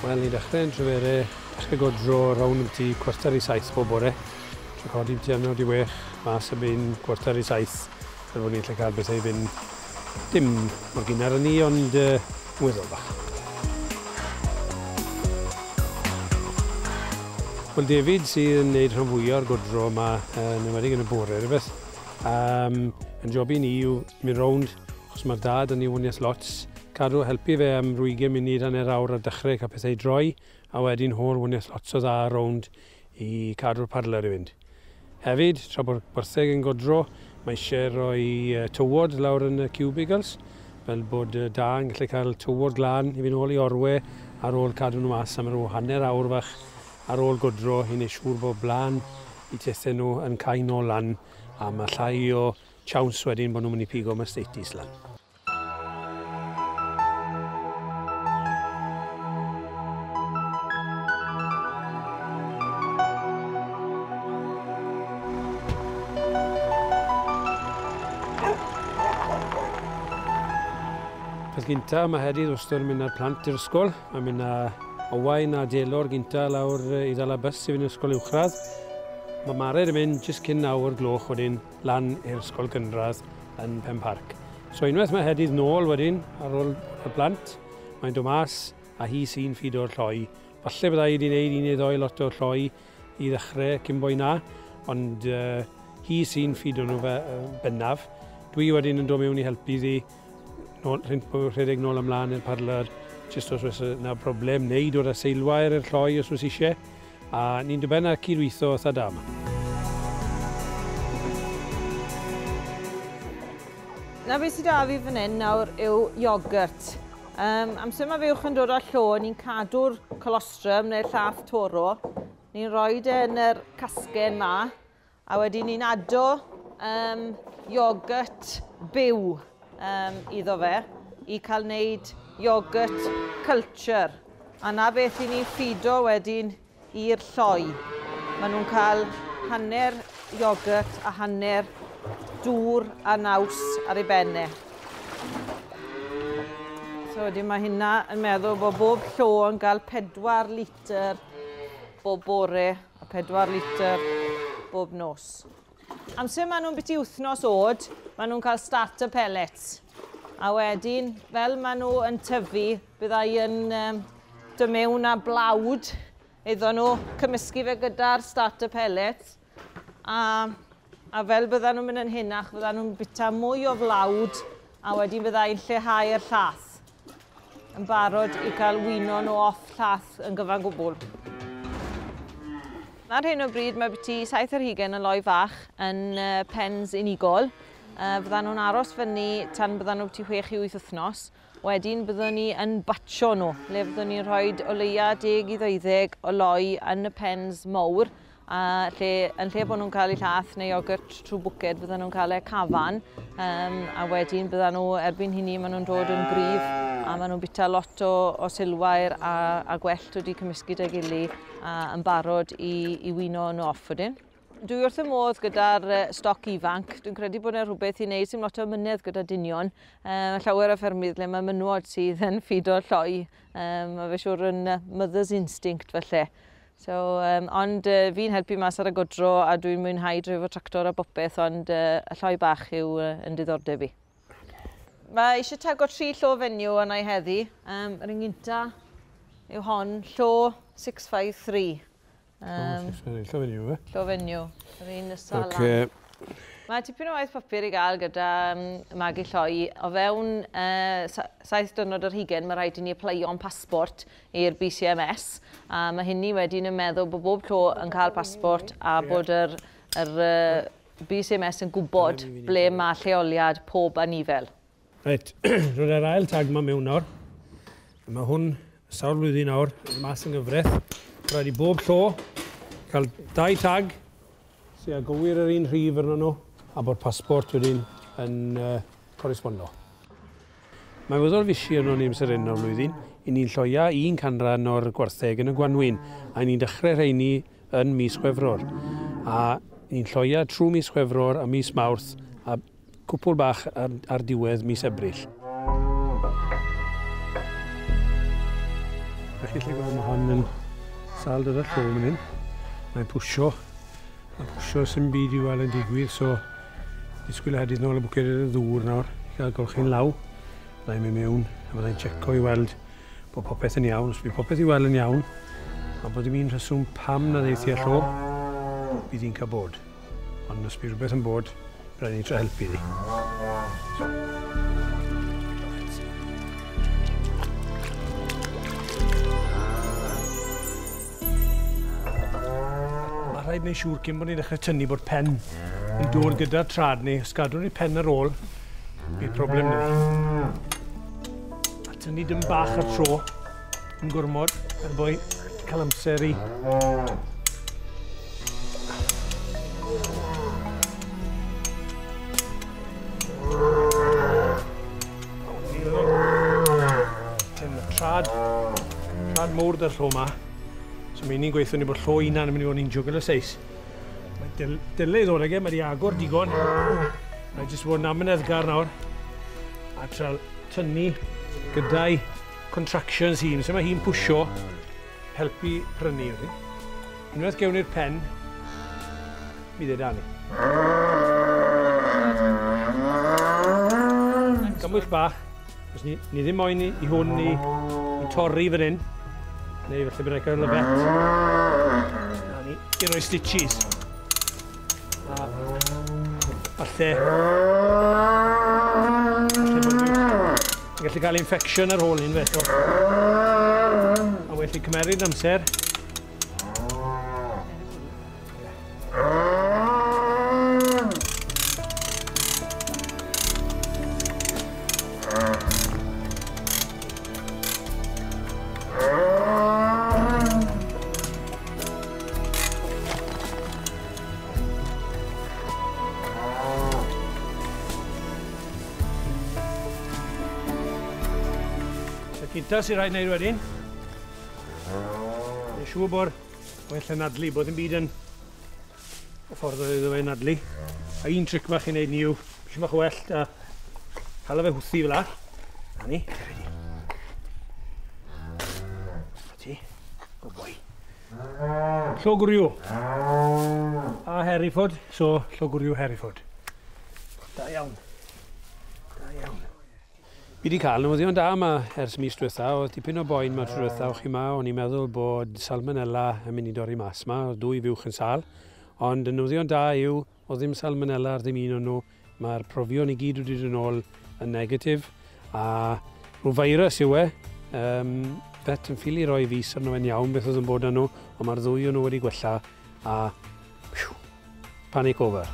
Wel, ni'n dechrau yn Trefere, dechrau godro rownd ambyti 6:45 bob bore. Trio codi ambyti 5:30, mas erbyn 6:45, fel bod ni'n gallu cael bethau i fynd dim mor gynnar â ni, ond yn weddol bach. Wel, David sydd yn gwneud rhan fwyaf o'r godro yma, yn enwedig yn y bore, rhywbeth. Yn job i ni yw mynd rownd, achos mae'r dad yn ei waniaeth lot, cadw helpu fe am ryw 20 munud, hanner awr ar dechrau cael pethau i droi, a wedyn hôl waniaeth lot o dda rownd i cadw'r parlor i fynd. Hefyd, tra bod gwartheg yn godro, mae eisiau rhoi tywod lawr yn y cubicles, fel bod da yn gallu cael tywod glân i fynd ôl i orwe ar ôl cadw nhw mas am ryw hanner awr fach ar ôl godro i wneud siŵr bod blaen i tethau nhw yn cael nôl lan, a mae llai o siawns wedyn bod nhw'n mynd i pigo mastitis lan. Peth gynta, mae Hedydd wastad yn mynd â'r plant i'r ysgol. Mae'n mynd â Owain a Delor gynta lawr i ddala bws i fynd i'r ysgol uwchradd. Mae Mared yn mynd jyst cyn 9 o'r gloch wedyn lan i'r ysgol gynradd yn Penparc. So unwaith mae Hedydd nôl wedyn ar ôl y plant, mae'n dod mas a hi sy'n ffido'r lloi. Falle byddai wedi gwneud un neu ddoi lot o lloi i ddechrau cyn boi na, ond hi sy'n ffido nhw fe bennaf. Dwi wedyn yn dod mewn i helpu iddi rhedeg nôl ymlaen i'r parlor, jyst os oes yna broblem, neu dod â seilwair i'r lloi os oes eisiau, a ni'n dod ben â cydweithio eitha da yma. Na beth sydd 'da fi fan hyn nawr yw iogwrt. Amser mae fuwch yn dod â llo, ni'n cadw'r colostrum neu'r llath toro. Ni'n rhoi e yn yr casgen ma, a wedyn ni'n ado iogwrt byw iddo fe i cael wneud iogwrt culture. A na beth i ni'n ffido wedyn i'r lloi. Maen nhw'n cael hanner iogwrt a hanner dŵr a naws ar ei benne. So wedyn mae hynna yn meddwl bod bob llo yn cael 4 litr bob bore a 4 litr bob nos. Amser maen nhw'n biti wythnos oed, maen nhw'n cael starter pellets. A wedyn, fel maen nhw yn tyfu, byddai yn dod mewn â blawd iddo nhw, cymysgu fe gyda'r starter pellets. A fel byddan nhw'n mynd yn hynach, byddan nhw'n bita mwy o flawd, a wedyn byddai'n lleihau'r llath. Yn barod i cael wino nhw off llath yn gyfan gwbl. Ar hyn o bryd mae biti 27 yn loi fach yn pens unigol. Fyddan nhw'n aros fyny tan byddan nhw biti 6 i 8 wythnos. Wedyn byddwn ni yn batcho nhw, le byddwn ni'n rhoi o leia 10 i 12 o loi yn y pens mawr, a yn lle bod nhw'n cael eu llath neu iogwrt trwy bwced, byddan nhw'n cael eu cafan, a wedyn byddan nhw, erbyn hynny, maen nhw'n dod yn gryf, a maen nhw'n bita lot o silwair a gwellt wedi cymysgu gyda'i gilydd a yn barod i wino nhw off wedyn. Dwi wrth y modd gyda'r stoc ifanc. Dwi'n credu bod yna rhywbeth i wneud sy'n lot o mynedd gyda dynion. Mae llawer o ffermydd le mae menywod sydd yn ffido lloi. Mae fe siŵr yn mother's instinct felly. So, ond fi'n helpu mas ar y godro a dwi'n mwynhau dreifo tractor a bopeth, ond y lloi bach yw yn diddordeb i. Mae eisiau tago 3 llo fenyw arna i heddi. Yr un gynta yw hon, llo 653. Llo fenyw, e? Llo fenyw. Yr un nesa lan. Mae tipyn o waith papur i gael gyda magu lloi. O fewn 7 diwrnod ar hugain, mae rhaid i ni applio'n passport i'r BCMS. A mae hynny wedyn yn meddwl bod bob llo yn cael passport a bod yr BCMS yn gwybod ble mae lleoliad pob anifel. Reit, roedd yr ail tag yma mewn nawr. Mae hwn sawl blwyddyn nawr, mas yn gyfraith. Rhaid i bob llo cael 2 tag sy'n a gywir yr un rhif arno nhw, a bod passport wedyn yn correspondo. Mae'n weddol fisi arno ni amser hyn o'r flwyddyn. I ni'n lloia un canran o'r gwartheg yn y gwanwyn, a ni'n dechrau rheini yn mis Chwefror. A ni'n lloia trwy mis Chwefror a mis Mawrth a cwpwl bach ar diwedd mis Ebrill. Felly lle gweld mae hon yn sal dod ar llo fan hyn. Mae'n pwysio, a pwysio sy'n byd i weld yn digwydd, so disgwyl hedydd nôl y bwced y ddŵr nawr i gael golchi'n law. Byddai'n mynd mewn a byddai'n checo i weld bod popeth yn iawn. Os bydd popeth i weld yn iawn, a bod dim un rheswm pam na ddeith hi â llo, bydd hi'n cael bod. Ond os bydd rhywbeth yn bod, rhaid ni trio helpu iddi. Mae rhaid wneud siŵr cyn bod ni'n dechrau tynnu bod pen yn dod gyda'r trad ni. Os gadwn ni pen ar ôl, bydd problem ni. A tynnu dim bach ar tro yn gormod, er bwy cael amser i. Trad mowr da'r llo ma. So mae ni'n gweithio ni bod llo unan yn mynd i fod yn jwgl y seis. Mae dyle i ddod ag e, mae wedi agor digon. Mae jyst fod yn amyneddgar nawr. A trael tynnu gyda'i contractions hun. So mae hi'n pwysio, helpu prynu. Unwaith gewn ni'r pen, mi dde da ni. Gymwyll bach. Os ni ddim moyn i hwn i torri fan hyn, neu falle bydd rhaid cael y vet. Na ni, i roi stitches. A falle bod ni'n gallu cael infection ar ôl un fe. A well i cymeryd amser. Cynta sy'n rhaid wneud wedyn. Dwi'n siŵr bod well yn adlu, bod ddim byd yn y ffordd oedd iddo fe'n adlu. A un tric bach i wneud ni yw, eisiau bach o wellt a hala fe hwthu fel la. Na ni, ready. A ti, good boy. Llo gwryw. A Hereford, so llo gwryw Hereford. Da iawn. Da iawn. Fi wedi cael newyddion da yma ers mis diwetha. Oedd dipyn o boen yma tro diwetha o'ch chi yma. O'n i'n meddwl bod salmonella yn mynd i dorri mas yma. Oedd dwy fuwch yn sâl. Ond y newyddion da yw, oedd ddim salmonella ar ddim un o'n nhw. Mae'r profion i gyd wedi dod yn ôl yn negatif. A rhyw virus yw e. Vet yn ffili roi fus arno fe'n iawn beth oedd yn bod arno nhw. Ond mae'r ddwy o'n nhw wedi gwella. A panic over.